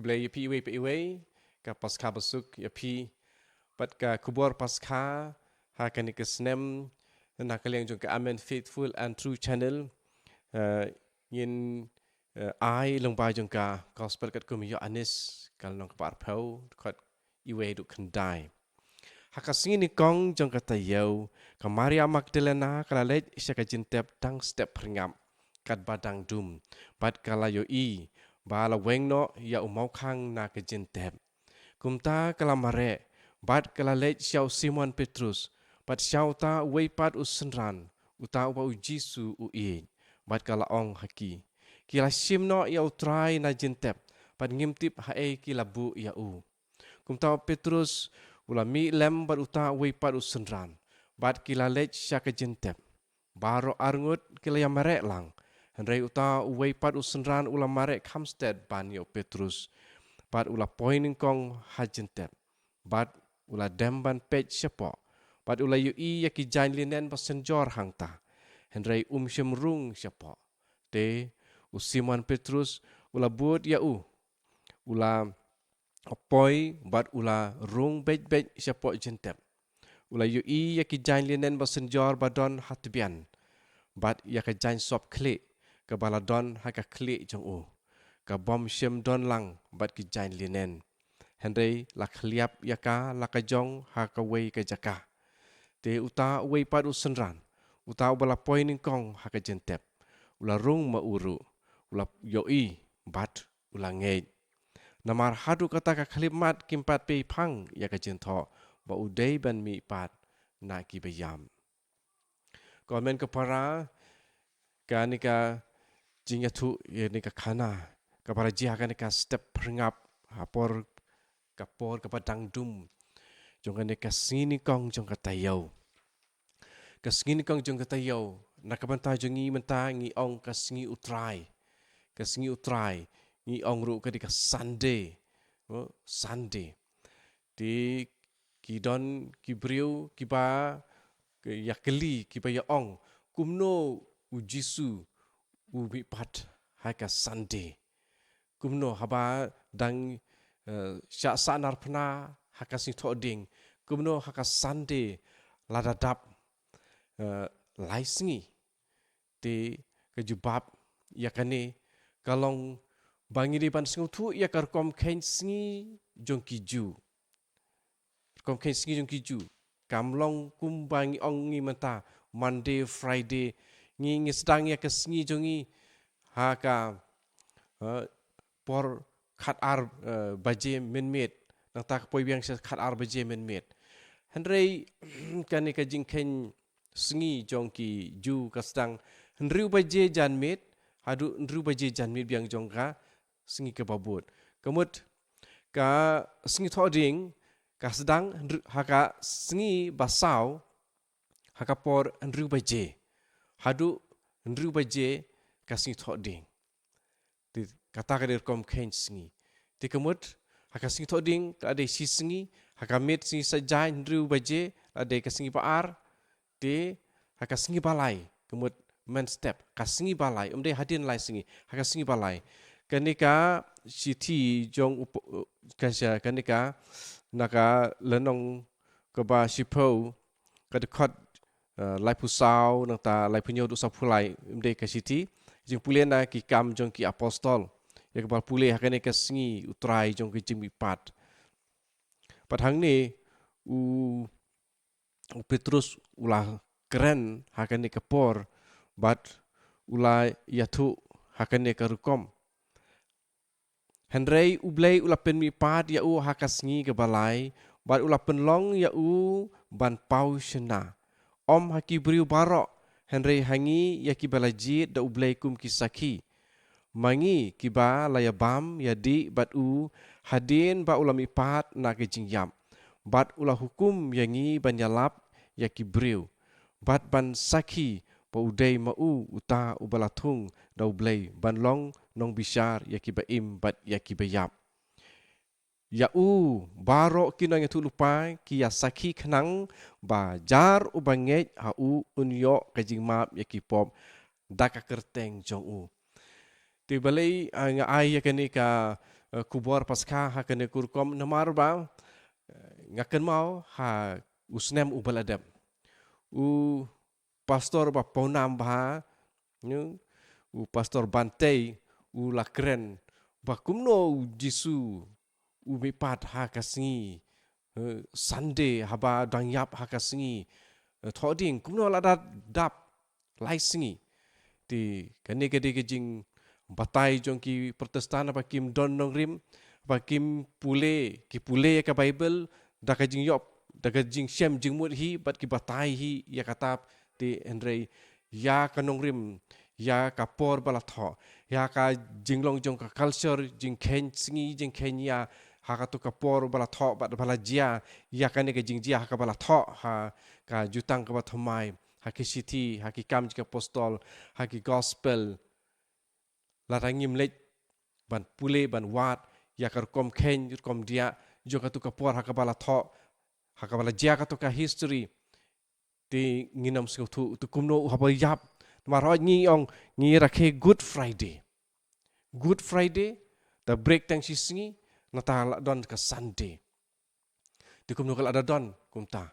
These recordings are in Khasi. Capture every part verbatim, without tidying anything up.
Khublei ïa phi iwei pa iwei, ka Paskha basuk ïa phi. Bad ka khubor Paskha ha kane ka snem, na ka liang jong ka Amen Faithful and True Channel, eh, ngin, eh, ai lyngba jong ka Gospel katkum u Ïoannis, ka lynnong kaba arphew, dkhot iwei haduh khyndai. Ha ka sngi nyngkong jong ka taïew, ka Maria Magdalena ka la leit sha ka jingtep tang step phyrngap, katba dang dum, bad ka la ïohi ba la weng noh ïa u mawkhang na ka jingtep. Kumta ka la mareh, bad ka la leit sha u Simon Petrus, bad sha uta uwei pat u synran, uta uba u Jisu u ïeit, bad ka la ong ha ki: Ki la shim noh ïa u Trai na jingtep, bad ngim tip haei ki la buh ïa u. Kumta u Petrus u la mih lem bad uta uwei pat u synran, bad ki la leit sha ka jingtep. Baroh arngut ki la ïamareh lang, hynrei uta uwei pat u synran u la mareh kham stet ban ïa u Petrus, bad u la poi nyngkong ha jingtep, bad u la dem ban peit shapoh, bad u la ïohi ïa ki jaiñ linen ba synjor hangta, hynrei um shym rung shapoh. Te u Simon Petrus u la bud ïa u, u la poi bad u la rung beit beit shapoh jingtep. U la ïohi ïa ki jaiñ linen ba synjor ba don ha tbian, bad ïa ka jaiñ sop khlieh kaba la don ha ka khlieh jong u, ka bym shym don lang bad ki jaiñ linen, hynrei la khylliap ïa ka la ka jong ha kawei ka jaka. Te uta uwei pat u synran, uta uba la poi nyngkong ha ka jingtep, u la rung ma u ruh, u la ïohi bad u la ngeit. Namar haduh kata ka khyllipmat kim pat peiphang ïa ka jingthoh ba u dei ban mihpat na ki baïap. Ko hynmen ko para, kane ka jingïathuh ïa kane ka khana kaba la jia ha kane ka step phyrngap, ha por, ka por kaba dang dum jong kane ka sngi nyngkong jong ka taïew. Ka sngi nyngkong jong ka taïew, na ka bynta jong ngi mynta ngi ong ka sngi U Trai. Ka sngi U Trai, ngi ong ruh ka dei ka Sunday. Oh, Sunday. Te ki don ki briew kiba ïakylli, kiba ïa ong, kumno u Jisu u mihpat ha ka Sunday? Kumno haba dang, eh, shah sahnarphna ha ka Sngi Thohdieng? Kumno ha ka Sunday lada dap, eh, lai sngi? Te ka jubab ïa kane ka long ba ngi dei ban sngewthuh ïa ka rukom kheiñ sngi jong ki Jiw. Rukom kheiñ sngi jong ki Jiw. Kam long kumba ngi ong ngi mynta, Monday, Friday. Ngi, ngi sdang ïa ka sngi jong ngi ha ka, eh, por khatar, eh, baje mynmiet. Nangta ka poi biang sha khatar baje mynmiet. Hynrei kane ka jingkheiñ sngi jong ki Jiw ka sdang hynriew baje janmiet haduh hynriew baje janmiet biang jong ka sngi kaba bud. Ka mut ka Sngi Thohdieng ka sdang hynriew, ha ka sngi ba saw, ha ka por hynriew baje haduh hynriew baje ka Sngi Thohdieng. Te kata ka dei rukom kheiñ sngi. Te ka mut ha ka Sngi Thohdieng ka la dei shi sngi, ha ka miet sngi saitjaiñ hynriew baje la dei ka sngi ba ar, te ha ka sngi ba lai, ka mut mynstep, ka sngi ba lai, ym dei hadien lai sngi, ha ka sngi ba lai. Kane ka shithi jong u p-, ka sha, kane ka, na ka lynnong kaba shiphew, ka dkhot, eh, laiphew saw, nangta laiphew hynñiew haduh sawphew lai, ym dei ka shithi. Jingpule na Ki Kam jong ki Apostol, ïa kaba pule ha kane ka sngi U Trai jong ka jingmihpat. Bad hangne u u Petrus u la kren ha kane ka por, bad u la ïathuh ha kane ka rukom. Hynrei U Blei u la pynmihpat ïa u ha ka sngi kaba lai, bad u la pynlong ïa u ban paw shynna. Ym ha ki briew baroh, hynrei ha ngi ïa kiba la jied da U Blei kum ki sakhi. Ma ngi kiba la ïabam ïadih bad u hadien ba u la mihpat na ka jingïap, bad u la hukum ïa ngi ban ïalap ïa ki briew, bad ban sakhi ba u dei ma u uta uba la thung da U Blei ban long nongbishar ïa kiba im bad ïa kiba ïap. Ïa u baroh ki nongïathuhlypa ki ïasakhi khnang ba jar uba ngeit ha u un ïoh ka jingmap ïa ki pop da ka kyrteng jong u. Te balei, ah, nga ai ïa kane ka eh, khubor Paskha ha kane ka rukom namar ba, eh, nga kynmaw ha u snem uba la dep, u pastor ba pawnam bha, you know, u pastor Bantei, u la kren ba kumno u Jisu u mihpat ha ka sngi, eh, Sunday, haba dang ïap ha ka sngi, eh, Thohdieng, kumno la da dap lai sngi. Te kane ka dei ka jingbatai jong ki Protestant ba kim don nongrim, ba kim pule, ki pule ïa ka Bible da ka jingïap, da ka jingshem jingmut hi, bad ki batai hi ïa kata. Te hynrei ïa ka nongrim, ïa ka por ba la thoh, ïa ka jinglong jong ka culture, jingkheiñ sngi, jingkheiñ ïa, ha katu ka por ba la thoh bad ba la jia ïa kane ka jingjia, ha kaba la thoh ha ka Jutang kaba Thymmai, ha ki Shithi, ha ki Kam jong ki Apostol, ha ki Gospel. Lada ngim leit ban pule, ban wad ïa ka rukom kheiñ, rukom diah jong katu ka por ha kaba la thoh, ha kaba la jia katu ka history, te ngin ym sngewthuh. Te kumno haba ïap? Namar hooid ngi ong, ngi rakhe Good Friday. Good Friday, te break tang shi sngi, nangta la don ka Sunday. Te kumno ka la da don kumta?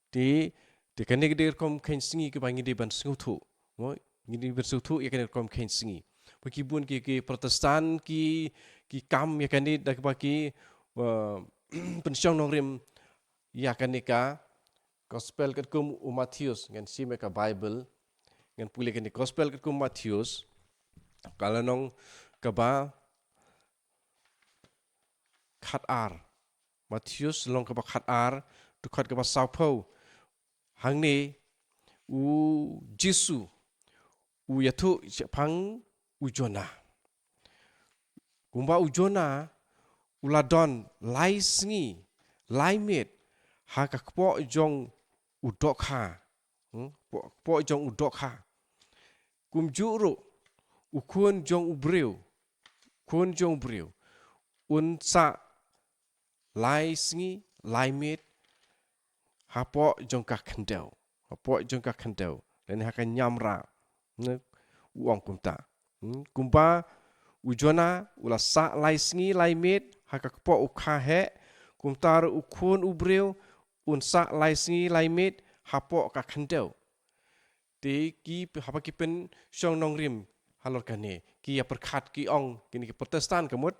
Te, te kane ka dei ka rukom kheiñ sngi kaba ngi dei ban sngewthuh. Mo, ngi dei ban sngewthuh ïa kane ka rukom kheiñ sngi. Ba ki bun ki, ki Protestant ki, ki kam ïa kane da kaba ki, uh, pynshong nongrim ïa kane ka Gospel katkum u Mathaios. Ngan shim ïa ka Bible, ngan pule kane Gospel katkum u Mathaios, ka lynnong kaba khatar. Mathaios lynnong kaba khatar, dkhot kaba sawphew. Hangne u Jisu u ïathuh shaphang u Jonah. Kumba u Jonah u la don lai sngi, lai miet ha ka kpoh jong u dohkha. Hmm? Kpoh, kpoh jong u dohkha. Kumjuh ruh u Khun jong u briew, Khun jong u briew, un sah lai sngi, lai miet hapoh jong ka khyndew, hapoh jong ka khyndew, lane ha ka niamra. Ne, u ong kumta. Hmm, kumba u Jonah u la sah lai sngi lai miet ha ka kpoh u kha heh, kumta ruh u Khun u briew un sah lai sngi lai miet hapoh ka khyndew. Te ki, haba ki pynshong nongrim halor kane, ki ïa pyrkhat ki ong, kine ki Protestant ka mut,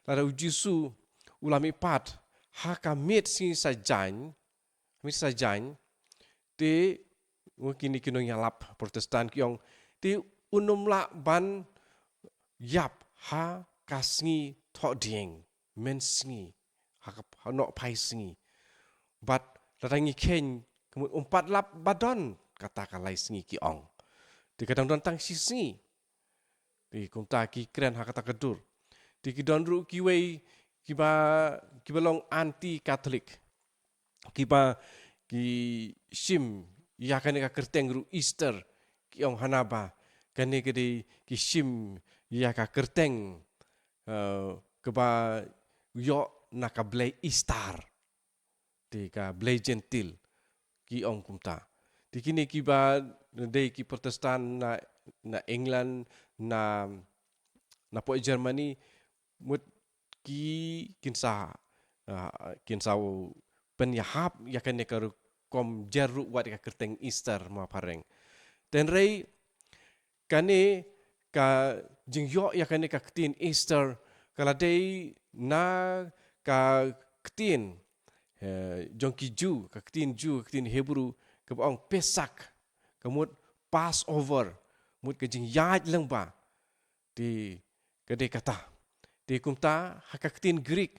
lada u Jisu u la mihpat ha ka miet sngi Saitjaiñ, miet Saitjaiñ, te, oh, kine ki nongïalap Protestant ki ong, te un ym lah ban ïap ha ka sngi Thohdieng, mynsngi, ha ka, ha nohphai sngi. Bad lada ngi kheiñ, ka mut um pat lah ba don kata ka lai sngi, ki ong. Te ka dang don tang shi sngi. Te kumta ki kren ha kata ka dur. Te ki don ruh kiwei kiba, kiba long anti-Catholic, kiba ki shim ïa kane ka kyrteng ruh Easter, ki ong hana ba kane ka dei, ki shim ïa ka kyrteng, eh, kaba ïoh na ka blei Ishtar. Te ka blei Jentil, ki ong kumta. Te kine kiba dei ki Protestant na, na England, na, na poh Germany, mut ki kin sa, ah, kin sa pynïahap ïa kane ka rukom jer ruh wat ïa ka kyrteng Easter ma phareng. Te hynrei kane ka jingïoh ïa kane ka ktien Easter ka la dei na ka ktien, eh, jong ki Jiw, ka ktien Jiw, ka ktien Hebru, kaba ong Pesach, ka mut Passover, mut ka jingïaid lyngba. Te ka dei kata. Te kumta ha ka ktien Greek,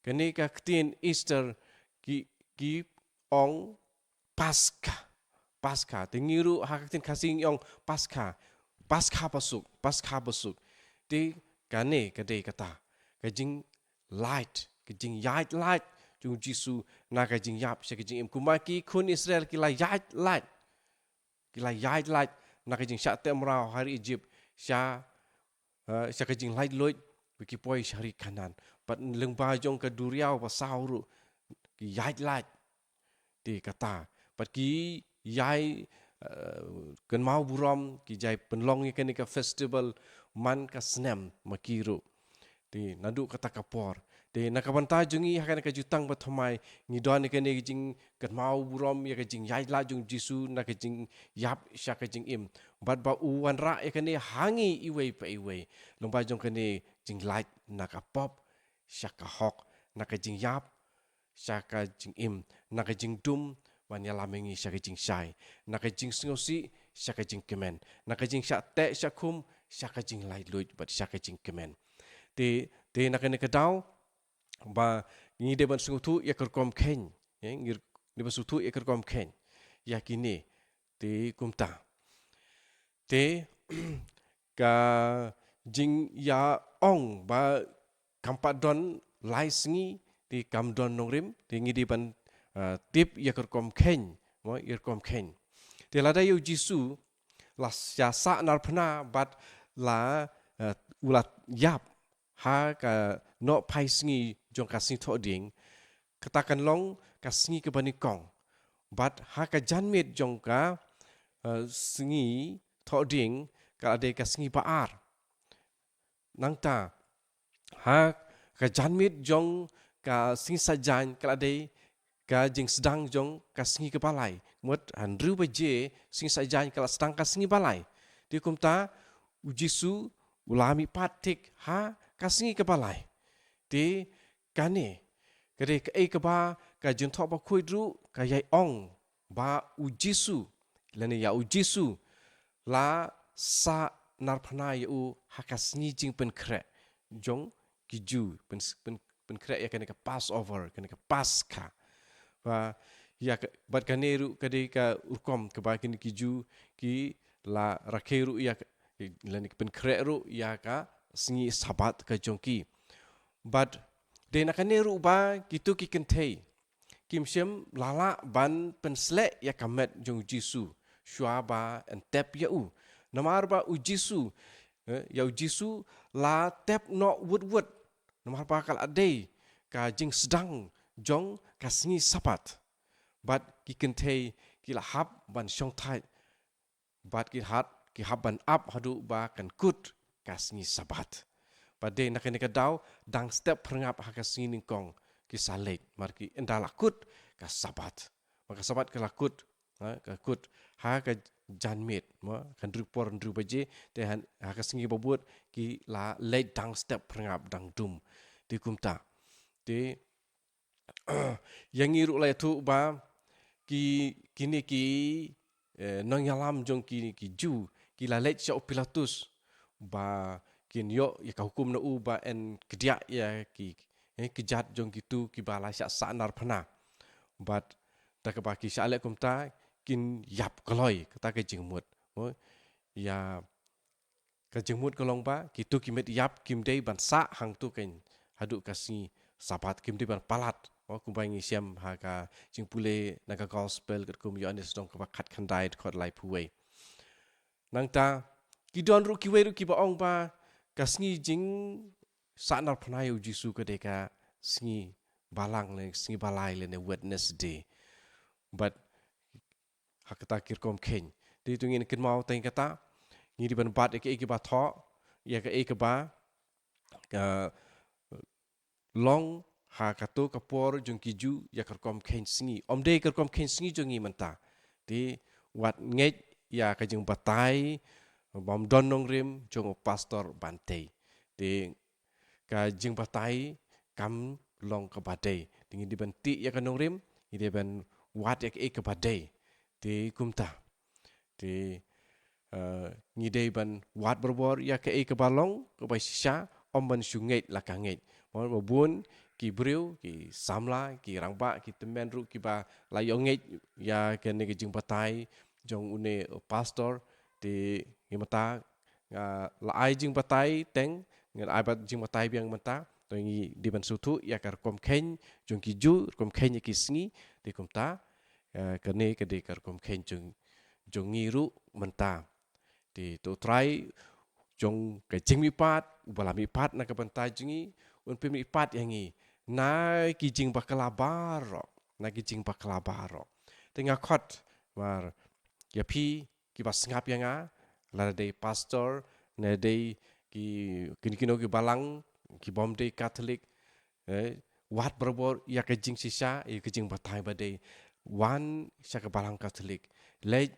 kane ka ktien Easter ki, ki ong Paskha. Paskha. Te ngi ruh ha ka ktien Khasi ngi ong Paskha. Paskha Pasuk, Paskha Pasuk. Te kane ka dei kata ka jinglait, ka jingïaid lait jong u Jisu na ka jingïap sha ka jingim. Kumba ki khun Israel ki la ïaid lait, ki la ïaid lait na ka jingshah teh mraw ha ri Egypt, sha, eh, sha ka jinglaitluid ba ki poi sha ri Kanaan. Bad lyngba jong ka duriaw ba saw ruh ki ïaid lait. Te kata, bad ki ïai, eh, kynmaw burom, ki jai pynlong ïa kane ka festival man ka snem ma ki ruh. Te naduh kata ka por, te na ka bynta jong ngi ha kane ka jutang ba thymmai, ngi don ïa kane ka jingkynmaw burom ïa ka jingïaid lad jong Jisu na ka jingïap sha ka jingim. Bad ba u wanrah ïa kane ha ngi iwei pa iwei. Lyngba jong kane jinglait na ka pop sha ka hok, na ka jingïap sha ka jingim, na ka jingdum ban ïalam ïa ngi sha ka jingshai, na ka jingsngewsih sha ka jingkmen, na ka jingshah teh shah khum sha ka jinglaitluid bad sha ka jingkmen. Te, te na kane ka daw ba ngi dei ban sngewthuh ïa ka rukom kheiñ, eh, ngi dei ban sngewthuh ïa ka rukom kheiñ ïa kine. Te kumta, te ka jingïaong ba kam pat don lai sngi, te kam don nongrim, te ngi dei ban, ah, tip ïa ka rukom kheiñ, mo, ïa ka rukom kheiñ. Te lada ïa u Jisu la sha sah narphna bad la, ah, u la ïap ha ka nohphai sngi jong ka Sngi Thohdieng, kata kan long ka sngi kaba nyngkong. Bad ha ka janmiet jong ka, eh, Sngi Thohdieng ka la dei ka sngi ba ar. Nangta ha ka janmiet jong ka Sngi Saitjaiñ ka la dei ka jingsdang jong ka sngi kaba lai. Mut hynriew baje Sngi Saitjaiñ ka la sdang ka sngi ba lai. Te kumta u Jisu u la mihpat thik ha ka sngi kaba lai. Te kane ka dei kaei kaba ka Jingthoh Bakhuid ruh ka ïai ong ba u Jisu, lane ïa u Jisu la sah narphna ïa u ha ka sngi jingpynkhreh jong ki Jiw, pyn, pyn, pynkhreh ïa kane ka Passover, kane ka Paskha. Ba ïa ka, bad kane ruh ka dei ka rukom kaba kine ki Jiw ki la rakhe ruh ïa ka, lane ki pynkhreh ruh ïa ka sngi Sabbath ka jong ki. Bad dei na kane ruh ba kito ki kynthei kim shym la lah ban pynsleh ïa ka met jong u Jisu shuwa ba yn tep ïa u. Namar ba u Jisu, eh, ïa u Jisu la tep noh wut wut. Namar ba ka la dei ka jingsdang jong ka sngi Sabbath. Bad ki kynthei ki la hap ban shongthait, bad ki hap, ki hap ban ap haduh ba kan kut ka sngi Sabbath. Bad dei na kane ka daw dang step phyrngap ha ka sngi nyngkong ki sa leit, namar ki ynda la kut ka Sabbath. Ba ka Sabbath ka la kut, ha, ka kut ha ka janmiet, mo, ka hynriew por hynriew baje, te ha, ha ka sngi ba bud ki la leit dang step phyrngap, dang dum. Te kumta. Te ïa ngi ruh la ïathuh ba ki, kine ki, eh, nongïalam jong ki, ki Jiw ki la leit sha u Pilatus ba kin ïoh ïa ka hukum na u ba yn kdiah ïa ki, eh, kjat jong kito kiba la shah sah narphna. Bad da kaba ki shah leh kumta kin ïap kloi, kata ka jingmut. Mo, ïa ka jingmut ka long ba kito ki met ïap kim dei ban sah hangto kein haduh ka sngi Sabbath, kim dei ban palat. Mo, kumba ngi shem ha ka jingpule na ka Gospel katkum u Ïoannis lynnong kaba khatkhyndai dkhot laiphew wei. Nangta ki don ruh kiwei ruh kiba ong ba ka sngi jingsah narphna ïa u Jisu ka dei ka sngi Balang, lane sngi Balai, lane Wednesday. Bad ha kata ki rukom kheiñ. Te to ngin kynmaw tang kata, ngi dei ban bat ïa kaei kaba thoh, ïa kaei kaba, eh, long ha kato ka por jong ki Jiw ïa ka rukom kheiñ sngi. Ym dei ka rukom kheiñ sngi jong ngi mynta. Te wat ngeit ïa ka jingbatai bym don nongrim jong u Pastor Bantei. Te ka jingbatai kam long kaba dei. Te ngi dei ban tih ïa ka nongrim, ngi dei ban wad ïa kaei kaba dei. Te kumta. Te, eh, ngi dei ban wad barabor ïa kaei kaba long kaba shisha, ym ban shu ngeit la ka ngeit. Mo, ba bun ki briew, ki samla, ki rangbah, ki tymmen ruh kiba la ïoh ngeit ïa kane ka jingbatai jong une u pastor, te ngi mynta nga la ai jingbatai teng, ngan ai pat jingbatai biang mynta. To ngi dei ban sngewthuh ïa ka rukom kheiñ jong ki Jiw, rukom kheiñ ïa ki sngi, te kumta, eh, kane ka dei ka rukom kheiñ jong, jong ngi ruh mynta. Te to u Trai jong ka jingmihpat, uba la mihpat na ka bynta jong ngi, un pynmihpat ïa ngi na ki jingbakla baroh, na ki jingbakla baroh. Te nga khot namar ïa phi kiba sngap ïa nga, lada dei pastor, lada dei ki, kino kino ki balang, ki bym dei Katholik, eh, wad barabor ïa ka jingshisha, ïa ka jingbatai ba dei. Wan sha ka balang Katholik. Leit,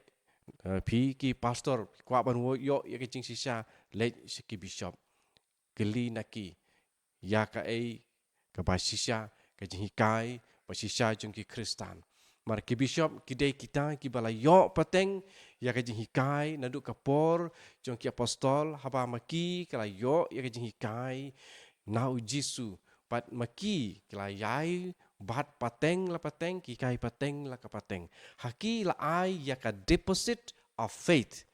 eh, phi ki pastor, kwah ban ïoh ïa ka jingshisha, leit sha ki bishop. Kylli na ki ïa kaei kaba shisha, ka jinghikai ba shisha jong ki Khristan. Namar ki bishop ki dei kita kiba la ïoh pateng ïa ka jinghikai naduh ka por jong ki apostol, haba ma ki ki la ïoh ïa ka jinghikai na u Jisu. Bad ma ki ki la ïai bat pateng la pateng, ki hikai pateng la ka pateng. Ha ki la ai ïa ka deposit of faith.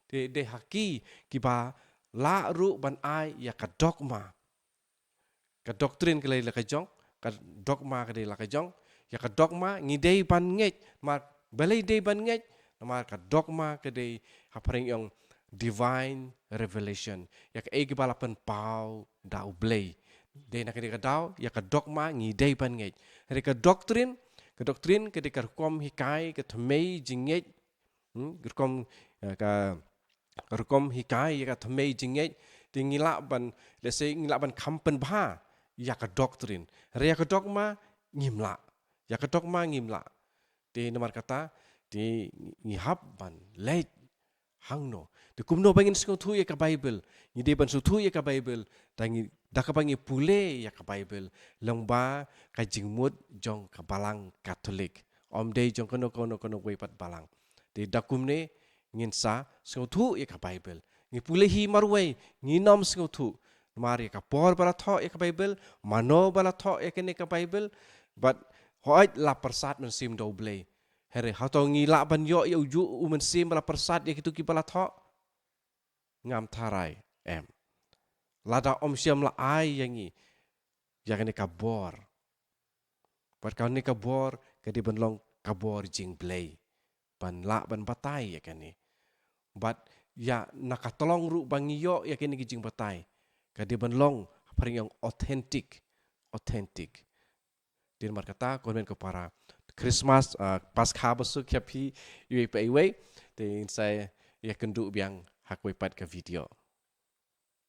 Te dei ha ki kiba lah ruh ban ai ïa ka dogma. Ka doctrine ka dei la ka jong, ka dogma ka dei la ka jong. Ïa ka dogma ngi dei ban ngeit, namar balei dei ban ngeit, namar ka dogma ka dei hapdeng ïong divine revelation. Ïa kaei kaba la pynpaw da U Blei. Dei na kane ka daw, ïa ka dogma ngi dei ban ngeit. Hynrei ka doctrine, ka doctrine ka dei ka rukom hikai, ka thymmei jingngeit, Hmm, ka rukom, eh, ka, ka rukom hikai ïa ka thymmei jingngeit, te ngi lah ban, let's say, ngi lah ban kham pynbha ïa ka doctrine. Hynrei ïa ka dogma ngim lah. Ïa ka dogma ngim lah. Te namar kata, te ngi hap ban leit hangno. Te kumno ba ngin sngewthuh ïa ka Bible. Ngi dei ban sngewthuh ïa ka Bible. Da ngi, da kaba ngi pule ïa ka Bible. Lyngba ka jingmut jong ka balang Katholik. Ym dei jong kano kano kano wei pat balang. Te da kumne ngin sa sngewthuh ïa ka Bible. Ngi pule hi marwei, ngin ym sngewthuh. Namar ïa ka por ba la thoh ïa ka Bible, mano ba la thoh ïa kane ka Bible, bad hooid la pyrsad mynsiem da U Blei. Hynrei hato ngi lah ban ïoh ïa ujuh u mynsiem ba la pyrsad ïa kito kiba la thoh? Ngam tharai, em. Lada ym shym la ai ïa ngi ïa kane ka bor. Bad kane ka bor ka dei ban long ka bor jingblei. Ban lah ban batai ïa kane. Bad ïa na ka tlong ruh ba ngi ïoh ïa kane ka jingbatai, ka dei ban long hapdeng ïong authentic. Authentic. Te namar kata, ko hynmen ko para, Christmas, ah, Paskha basuk ïa phi iwei pa iwei. Te ngin sa ïakynduh biang ha kawei pat ka video.